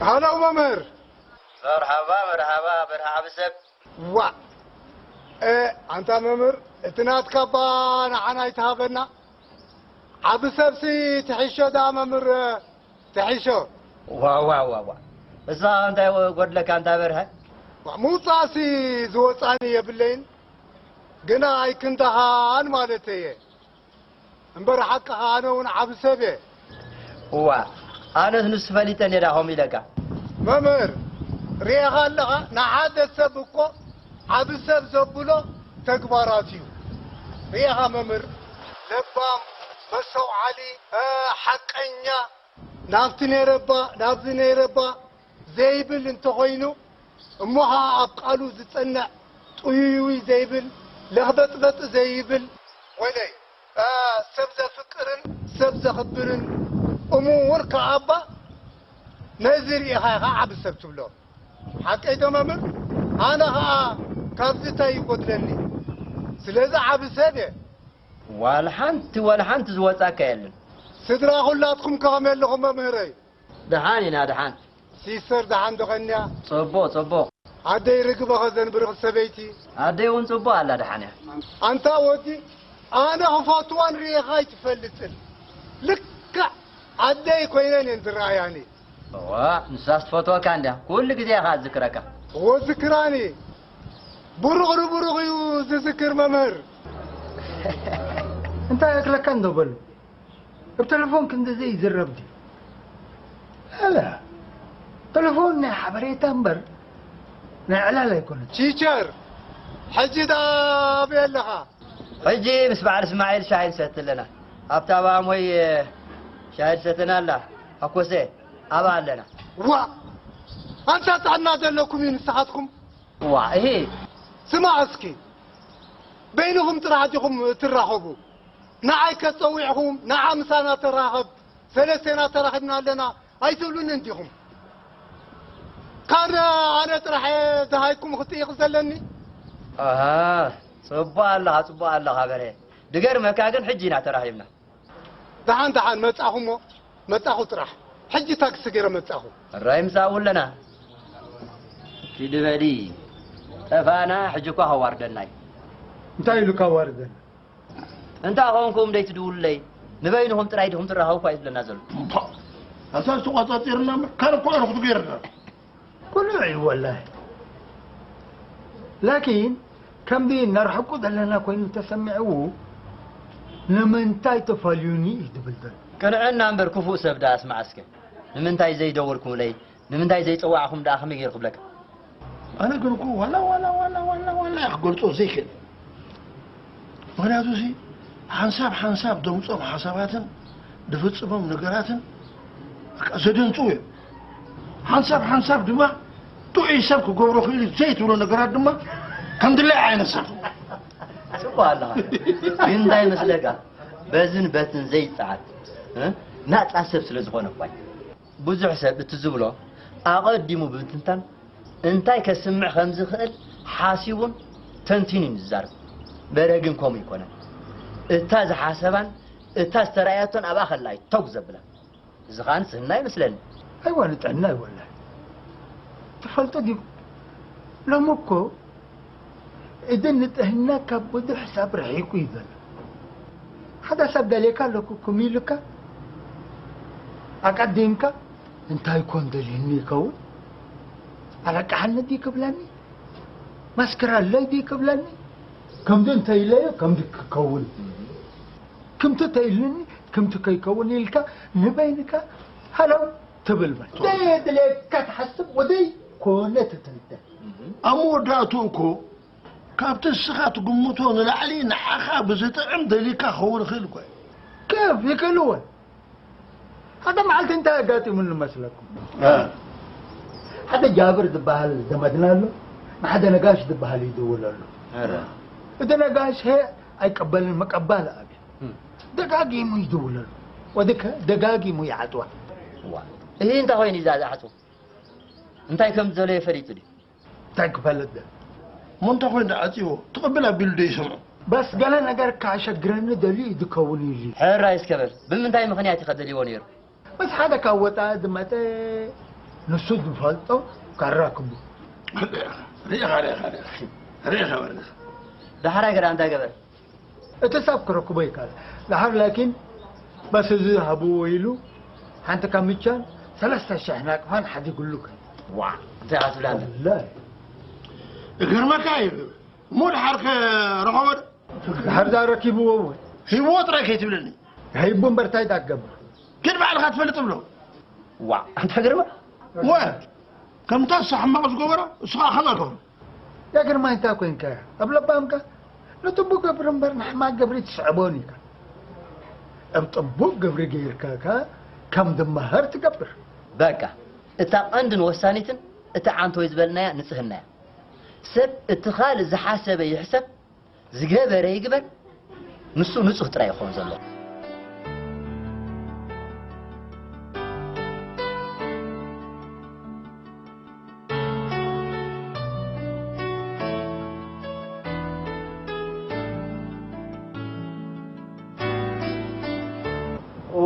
ሃሎ መምህር። መርሓባ መርሓባ መርሓባ ሰብ። ዋ፣ ኣንታ መምህር፣ እቲ ናትካ እባ ንዓና ኣይትሃበና። ዓቢ ሰብሲ ትሕሾ ደኣ መምህር፣ ትሕሾ። ዋዋዋዋ እሳ እንታይ ጎድለካ እንታ በርሀ? ምውፃእሲ ዝወፃኒ የብለይን፣ ግና ኣይክንዳኻን ማለት እየ። እምበር ሓቅኻ ኣነ እውን ዓቢ ሰብ እየ። እዋ ኣነስ ንሱ ፈሊጠ ነዳ ከምኡ ኢለካ። መምህር፣ ርኤኻ ኣለኻ? ንሓደ ሰብ እኮ ዓቢ ሰብ ዘብሎ ተግባራት እዩ። ርኤኻ መምህር፣ ለባም፣ መስተውዓሊ፣ ሓቀኛ፣ ናብቲ ነይረባ ናብዚ ነይረባ ዘይብል እንተኾይኑ፣ እሞ ኸዓ ኣብ ቃሉ ዝጸንዕ፣ ጥዩይውይ ዘይብል፣ ለኽበጥበጥ ዘይብል፣ ወለይ፣ እ፣ ሰብ ዘፍቅርን ሰብ ዘኽብርን እሙን ከኣ እባ፣ ነዚ ርኢኻ ኢኻ ዓቢ ሰብ ትብሎ። ሓቀይ ዶ መምህር? ኣነ ኸኣ ካብዚ እንታይ ይጎድለኒ? ስለዚ ዓቢ ሰብ እየ። ዋላ ሓንቲ ዋላ ሓንቲ ዝወጻካ የለን። ስድራ ኩላትኩም ከ ከመይ ኣለኹም መምህረይ? ደሓን ኢና ደሓን። ሲስተር ደሓን ዶ ኸንያ? ጽቡቕ ጽቡቕ። ኣደይ ርግበ ኸ ዘንብርኺ ሰበይቲ? ኣደይ እውን ጽቡቕ ኣላ ደሓን እያ። ኣንታ ወዲ ኣነ ኽፈትዋን ርእኻ ኣይትፈልጥን። ልክዕ ኣደይ ኮይነን እየን ዝረኣያኒ። እዋ ንሳስ ትፈትወካ እንድያ ኩሉ ግዜ እያ ኸዓ ትዝክረካ። እዎ ዝክራኒ ብሩቕ ንብሩቕ እዩ ዝዝክር መምህር። እንታይ ኣክለካ እንዶ በሉ። ብ ተለፎን ክንድዚ ይዝረብ ድዩ? ኣለ ተለፎን ናይ ሓበሬታ እምበር ናይ ዕላል ኣይኮነን። ቲቸር ሕጂ ደኣ ኣበይ ኣለኻ? ሕጂ ምስ በዓል እስማዒል ሻሂ ንሰቲ ኣለና። ኣብታ ኣባሞይ ሻሂ ትሰተና ኣላ። ሃኮሰ ኣብኣ ኣለና። ዋእ ኣንታ ጥዕና ዘለኩም እዩ ንስኻትኩም? ዋእ እሂ ስማዕ እስኪ በይንኹም ጥራሕ ዲኹም ትራኸቡ? ንዓይ ከ ጸዊዕኹም ንዓ ምሳና ተራኸብ ሰለስቴና ተራኺብና ኣለና ኣይትብሉንን ዲኹም? ካን ኣነ ጥራሕ እየ ደሃይኩም ክጥይቕ ዘለኒ? ኣሃ ጽቡቕ ኣለኻ ጽቡቕ ኣለኻ በርሀ። ድገርመካ ግን ሕጂ ኢና ተራኺብና። ደሓን ደሓን መጻኹ እሞ መጻኹ ጥራሕ ሕጂ ታክሲ ገይረ መጻኹ። ሕራይ ምሳኡ ኣለና። ኪዲ በሊ ጠፋና ሕጂ እኳ ከዋርደና እዩ። እንታይ ኢሉ ከዋርደና? እንታይ ኾንኩም ደይትድውሉለይ? ንበይንኹም ጥራይ ዲኹም ትራኸቡ እኳ እዩ ዝብለና ዘሎ። እምባ ኣሳስ ተቋጻጺርና እምበር ካን እኳ ኣረኹት ገይርና። ብሉዕ እዩ ወላሂ። ላኪን ከምዚ ነርሕቁ ዘለና ኮይኑ ተሰሚዕዉ ንምንታይ ተፈልዩኒ እዩ ዝብል ዘሎ። ቅንዕና እምበር ክፉእ ሰብ ደኣ ስማዕ እስከ። ንምንታይ ዘይደወልኩምለይ? ንምንታይ ዘይጸዋዕኹም ደኣ ከመይ ገይሩ ክብለካ? ኣነ ግን እኮ ዋላ ዋላ ዋላ ዋላ ዋላ እየ ክገልጾ ዘይክእል። ምኽንያቱ እዚ ሓንሳብ ሓንሳብ ደምጾም ሓሳባትን ድፍጽሞም ነገራትን በቃ ዘደንጽው እዮም። ሓንሳብ ሓንሳብ ድማ ጥዑይ ሰብ ክገብሮ ክእል እዩ ዘይትብሎ ነገራት ድማ ከም ድላይ ዓይነት ሰብ። ጽቡቕ ኣለኻ። ግን እንታይ መስለካ? በዝን በትን ዘይጸዓት ናጻ ሰብ ስለ ዝኾነ እኳ እዩ። ብዙሕ ሰብ እቲ ዝብሎ ኣቐዲሙ ብምትንታን እንታይ ከስምዕ ከም ዝኽእል ሓሲቡን ተንቲኑን እዩ ዝዛረብ። በረ ግን ከምኡ ኣይኮነን። እታ ዝሓሰባን እታ ዝተራእየቶን ኣብኣ ከላ እዩ ተጉ ዘብላ። እዚ ኸኣ ንጽህና ይመስለኒ። ኣይዋ ንጥዕና ኣይወላሂ። ትፈልጦ ዲኹም ሎሚ እኮ እዚ ንጥህና ካብ ብዙሕ ሰብ ርሒቁ እዩ ዘሎ። ሓደ ሰብ ደልየካ ኣለኩ ክም ኢሉካ ኣቀዲምካ እንታይ ኮን ደልየኒ ይከውን? ኣለቃሓኒ ድዩ ክብለኒ? መስክር ኣለይ ድዩ ክብለኒ? ከምዚ እንተኢለዮ ከምዚ ክከውን፣ ክምቲ ተኢሉኒ ክምቲ ከይከውን ኢልካ ንበይንካ ሃለው ትብል ማለት። ዘየድልየካ ትሓስብ ወደይ ኮነ ትትንተን። ኣብ መወዳእትኡ እኮ ካብቲ ንስኻ ትግምቶ ንላዕሊ ንዓኻ ብዝጥዕም ደሊካ ክኸውን ይኽእል እኮ እዩ። ከፍ ይክእልወን ሓደ መዓልቲ እንታይ ኣጋጢሙኒ መስለኩም? ሓደ ጃብር ዝበሃል ዘመድና ኣሎ፣ ንሓደ ነጋሽ ዝበሃል ይድውል ኣሎ። እቲ ነጋሽ ሄ ኣይቀበልን መቀባል ኣብየ። ደጋጊሙ ይድውል ኣሎ። ወድከ ደጋጊሙ ይዓጽዋ። እሂ እንታይ ኮይኑ እዩ ዝዓጽዎ? እንታይ ከም ዝደለየ ፈሊጡ ድዩ? እንታይ ክፈልጥ ደ እሞ እንታይ ኮይኑ ደኣ ዓጽዎ ትቕብል ኣቢሉ ዶ ይሰምዖ? በስ ገለ ነገር ከሸግረኒ ደልዩ እዩ ዝከውን ኢሉ እዩ። ሕራይ እስከ በል ብምንታይ ምኽንያት እዩ ከደልይዎ ነይሩ? ምስ ሓደ ካብ ወጻኢ ዝመጸ ንሱ ዝፈልጦ ካራክቡ። ርኢኻ፣ ርኢኻ፣ ርኢኻ፣ ርኢኻ፣ ርኢኻ፣ በርገስ። ዳሕራይ ገዳ እንታይ ገበር? እቲ ሰብ ክረክቦ ይከኣል። ድሓር ላኪን በስ እዚ ሃብዎ ኢሉ ሓንቲ ካምቻን ሰለስተ ሽሕ ናቅፋን ሓዲጉሉ ከ። ዋ፣ እንታይ ኣትብላ ኣለ? ወላሂ። እግርመካ እዩ። እሞ ድሓር ከ ረኸቦ ዶ? ድሓር ዛ ረኪብዎ እውን። ሂብዎ ጥራይ ከይትብለኒ። ሂቡ እምበር እንታይ ዳትገብር? ግን ባዕልኻ ትፈልጥ ብሎ። ዋ፣ ኣንታ ግርማ። ወ፣ ከምታ እሱ ሕማቕ ዝገበሮ፣ እሱ ኸዓ ከምኣ ክብሎ። ያ ግርማይ እንታይ ኮይንካ እያ? ኣብ ለባምካ ንጥቡቕ ገብር እምበር ንሕማቕ ገብሪ ትስዕቦን ኢኻ። ኣብ ጥቡቕ ገብሪ ገይርካ ከ ከም ድመሃር ትገብር። በቃ፣ እታ ቀንድን ወሳኒትን እታ ዓንቶይ ዝበልናያ ንጽህና እያ። ሰብ እቲ ካልእ ዝሓሰበ ይሕሰብ፣ ዝገበረ ይግበር፣ ንሱ ንጹህ ጥራይ ይኸውን ዘሎ። ኦ፣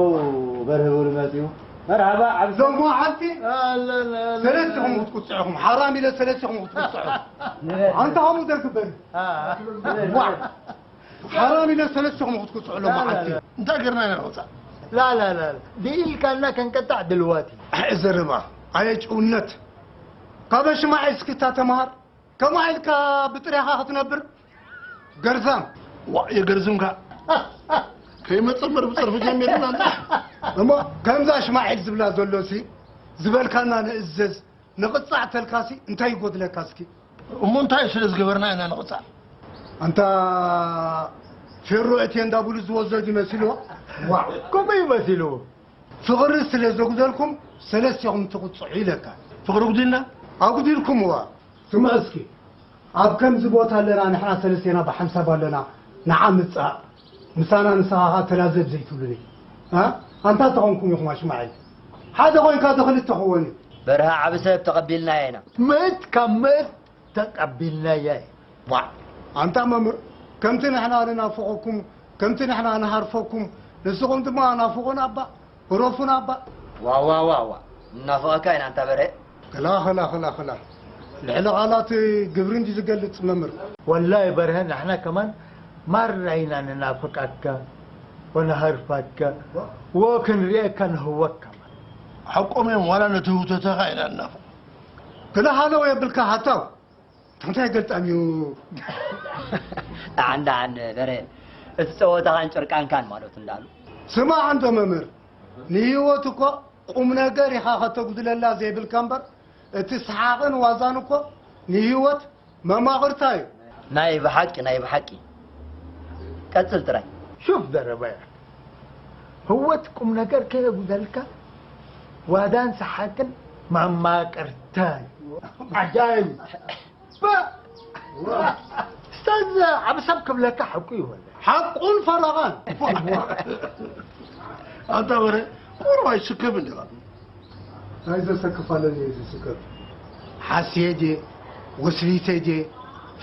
በርሀ ወሉ መጺኡ። መርሃባ፣ ዓብሰ። ሎሞ ሓንቲ ኣለለለ። ሰለስቲኹም ክትቁጽዑኹም፣ ሓራም ኢለ ሰለስቲኹም ክትቁጽዑ። ንበል። ኣንታ ከምኡ ዘግበር። አ። ዋ። ሓራም ኢለ ሰለስቲኹም ክትቁጽዑ ሎሞ ሓንቲ። ላ፣ ላ፣ ላ። እንታይ ገርና ኢና ንወጻእ? ላ፣ ላ፣ ላ፣ ላ። ድኢልካልና ከንቀጣዕ ድልዋት እዩ። ኣይ ዘረባ፣ ኣየ ጭውነት። ካብ ሽማዕ እስክታ ተምሃር። ከምኣ ኢልካ ብጥሬኻ ክትነብር? ገርዛም። ዋ፣ የገርዝምካ። ከይመጸ እምበር ብጸርፊ ጀሚርና ኣንታ። እሞ ከምዛ ሽማዒል ዝብላ ዘሎሲ፣ ዝበልካና ንእዘዝ፣ ንቕጻዕ ተልካሲ እንታይ ይጎድለካ እስኪ? እሞ እንታይ ስለ ዝገበርና ኢና ንቕጻዕ? ኣንታ ፌሮ እቴ እንዳብሉ ዝወዘድ ይመስልዎ? ዋ፣ ከምኡ ይመስልዎ። ፍቕሪ ስለ ዘጉደልኩም ሰለስቲኹም ትቕጽዑ ኢለካ። ፍቕሪ ጉዲልና? ኣጉዲልኩምዋ። ስምዑ እስኪ፣ ኣብ ከምዚ ቦታ ኣለና ንሕና ሰለስቴና ብሓንሳብ ኣለና፣ ንዓ ምጻእ፣ ምሳና ንስኻ ኸኣ ተላዘብ ዘይትብሉኒ። እ? ኣንታ ተኾንኩም ኢኹም ኣሽማዒል። ሓደ ኾይንካ ዶ ክልተ ክወን እዩ? በርሀ ዓቢ ሰብ ተቐቢልናዮ ኢና። ምእት ካብ ምእት ተቐቢልናያ እዩ። ዋዕ! ኣንታ መምህር፣ ከምቲ ንሕና ንናፍቐኩም፣ ከምቲ ንሕና ንሃርፈኩም፣ ንስኹም ድማ ናፍቑና እባ፣ ህረፉና እባ። ዋዋ ዋዋ፣ ንናፍቐካ ኢና ኣንታ በርሀ። ክላ፣ ክላ፣ ክላ፣ ክላ። ልዕሊ ቃላት ግብሪ እንዲ ዝገልጽ መምህር። ወላሂ በርሀ፣ ንሕና ከማን ማራ ኢና ንናፍቃካ ወንሃርፈካ ወክንሪኤካ ንህወካ። ሓቆም እዮም፣ ዋላ ነቲ ህውተታኻ ኢና ንናፍቕ። ክላ ሃለው የብልካ ሃታው። እንታይ ገልጣም እዩ? ደሓን ደሓን በሬ፣ እቲ ጸወታኻን ጭርቃንካን ማለት እንዳሉ። ስማዕ እንዶ መምህር፣ ንህይወት እኮ ቁም ነገር ኢኻ ከተጉድለላ ዘይብልካ እምበር፣ እቲ ሰሓቕን ዋዛን እኮ ንህይወት መማቕርታ እዩ። ናይ ብሓቂ፣ ናይ ብሓቂ። ቀጽል ጥራይ። ሹፍ ዘረባያ፣ ህይወት ቁም ነገር ከየጉደልካ ዋዛን ሰሓቅን መማቕርታ እዩ። ዓጃይብ። ባ-፣ ስታዝ ዓቢ ሰብ ክብለካ ሓቁ እዩ ወለ። ሓቁን ፈረቓን። ኣንታ በረ፣ ቁሩብ ኣይስከፍን ዲኻ? ናይ ዘሰክፍ ኣለኒ እዩ ዝስከፍ። ሓስየ ድየ? ወስሊተ ድየ?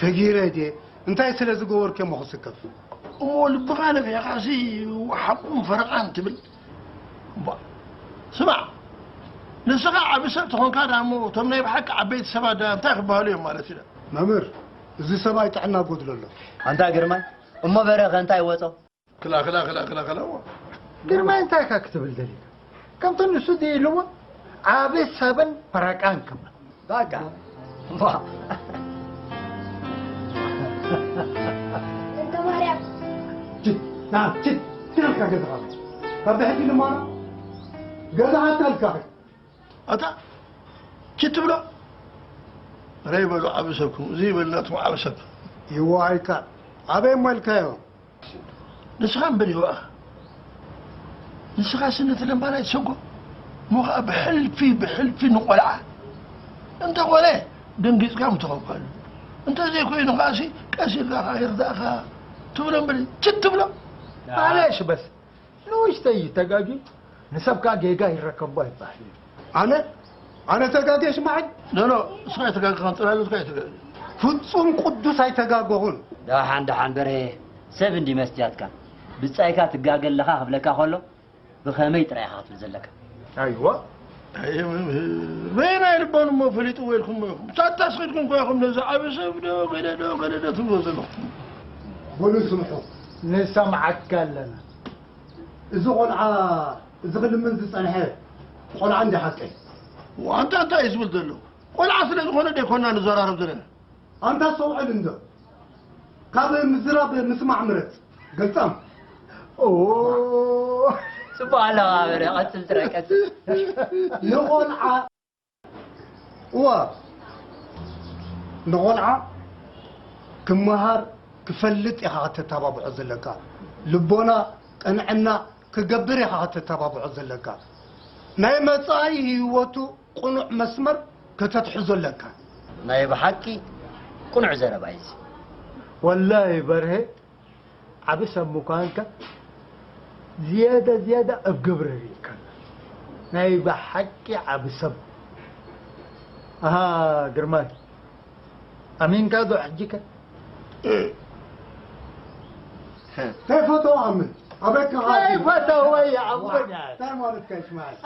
ፈጊረ ድየ? እንታይ ስለ ዝገበርኩ እሞ ክስከፍ? እሞ ልብኻ ነፊሕካሲ ሓቁን ፈረቓን ትብል? እባ፣ ስማዕ፣ ንስኻ ዓቢ ሰብ ተኾንካ ደኣ እሞ፣ እቶም ናይ ብሓቂ ዓበይቲ ሰባት ደኣ እንታይ ክበሃሉ እዮም ማለት እዩ ደኣ? መምህር፣ እዚ ሰብኣይ ጥዕና ጎድሎ ኣሎ። ኣንታ ግርማይ፣ እሞ በረኸ እንታይ ወጾ? ክላ፣ ክላ፣ ክላ፣ ክላ፣ ክላ፣ እዋ። ግርማይ፣ እንታይ ኢኻ ክትብል ደሊኻ? ከምቲ ንሱ ድዩ ኢልዎ፣ ዓቢ ሰብን ፈረቃን ክብል። በቃ። እዋ። እንተ ማርያም። ችድ፣ ና፣ ችድ፣ ችድ ኢልካ ገዛኻ። ካብ ብሕጂ ንማራ ገዛኻ ኣታልካ። ኣታ፣ ችድ ትብሎ? ረይ በሉ ዓቢ ሰብኩም፣ እዚ ይበልናትኩም ዓቢ ሰብ። ይዋ ኣይካ፣ ኣበይ እሞ ኢልካዮ? ንስኻ እምበር ይዋእኻ። ንስኻስ ነቲ ለምባና ይትሰጎ። እሞ ኸዓ ብሕልፊ፣ ብሕልፊ ንቖልዓ። እንተ ኾነ፣ ደንጊጽካ ምተኸብካሉ። እንተ ዘይኮይኑ ኸዓሲ፣ ቀስ ኢልካ ኸዓ ይርዳእኻ ትብሎ እምበር፣ ችድ ትብሎ። ማለሽ በስ፣ ንኡሽተይ እዩ ተጋግዩ፣ ንሰብ ከኣ ጌጋ ይረከቦ ኣይበሃል እዩ። ኣነ? ኣነ ተጋግየ ሽማዕን? ኖ፣ ኖ፣ ንስኻ ኣይተጋገኻን፣ ጽላሎትካ ኣይተጋግየ። ፍጹም ቅዱስ ኣይተጋገኹን። ደሓን፣ ደሓን በርሄ፣ ሰብ እንዲ መስትያትካ። ብጻይካ ትጋገ ኣለኻ ክብለካ ከሎ፣ ብኸመይ ጥራይ ኢኻ ክትብል ዘለካ? ኣይዋ፣ በየናይ ልቦም እሞ ፈሊጥዎ ኢልኩሞ ኢኹም? ሳታስ ኺድኩም እኮ ኢኹም ነዚ ዓቢ ሰብ ዶ ገለ ዶ ገለ ዶ ትብልዎ ዘለኹም። በሉ ስምዑ። ንሰምዓካ ኣለና። እዚ ቖልዓ፣ እዚ ክልምን ዝጸንሐ ቖልዓ እንዲ ሓቀይ? ዋንታ እንታይ እዩ ዝብል ዘሎ? ቖልዓ ስለ ዝኾነ ዶ ኣይኮና ንዘራረብ ዘለና? ኣንታ ኣስተውዕል እንዶ። ካብ ምዝራብ ምስማዕ ምረጽ። ገልጻም። ኦ፣ ጽቡቕ ኣለኻ በረ፣ ቀጽል ጥራይ፣ ቀጽል። ንቖልዓ፣ እዋ፣ ንቖልዓ ክመሃር ክፈልጥ ኢኻ ከተተባብዖ ዘለካ። ልቦና፣ ቅንዕና ክገብር ኢኻ ከተተባብዖ ዘለካ። ናይ መጻኢ ህይወቱ ቅኑዕ መስመር ከተትሕዞ ኣለካ። ናይ ብሓቂ ቅኑዕ ዘረባ እዩ እዚ። ወላሂ በርሄ፣ ዓቢ ሰብ ምዃንካ ዝያዳ ዝያዳ ኣብ ግብሪ ርኢካና። ናይ ብሓቂ ዓቢ ሰብ። ኣሃ፣ ግርማይ፣ ኣሚንካ ዶ ሕጂከ? እንታይ ፈተው ኣምን? ኣበይ ከ እንታይ ፈተው ወይ ኣምን? እንታይ ማለትካ ይስማዓል?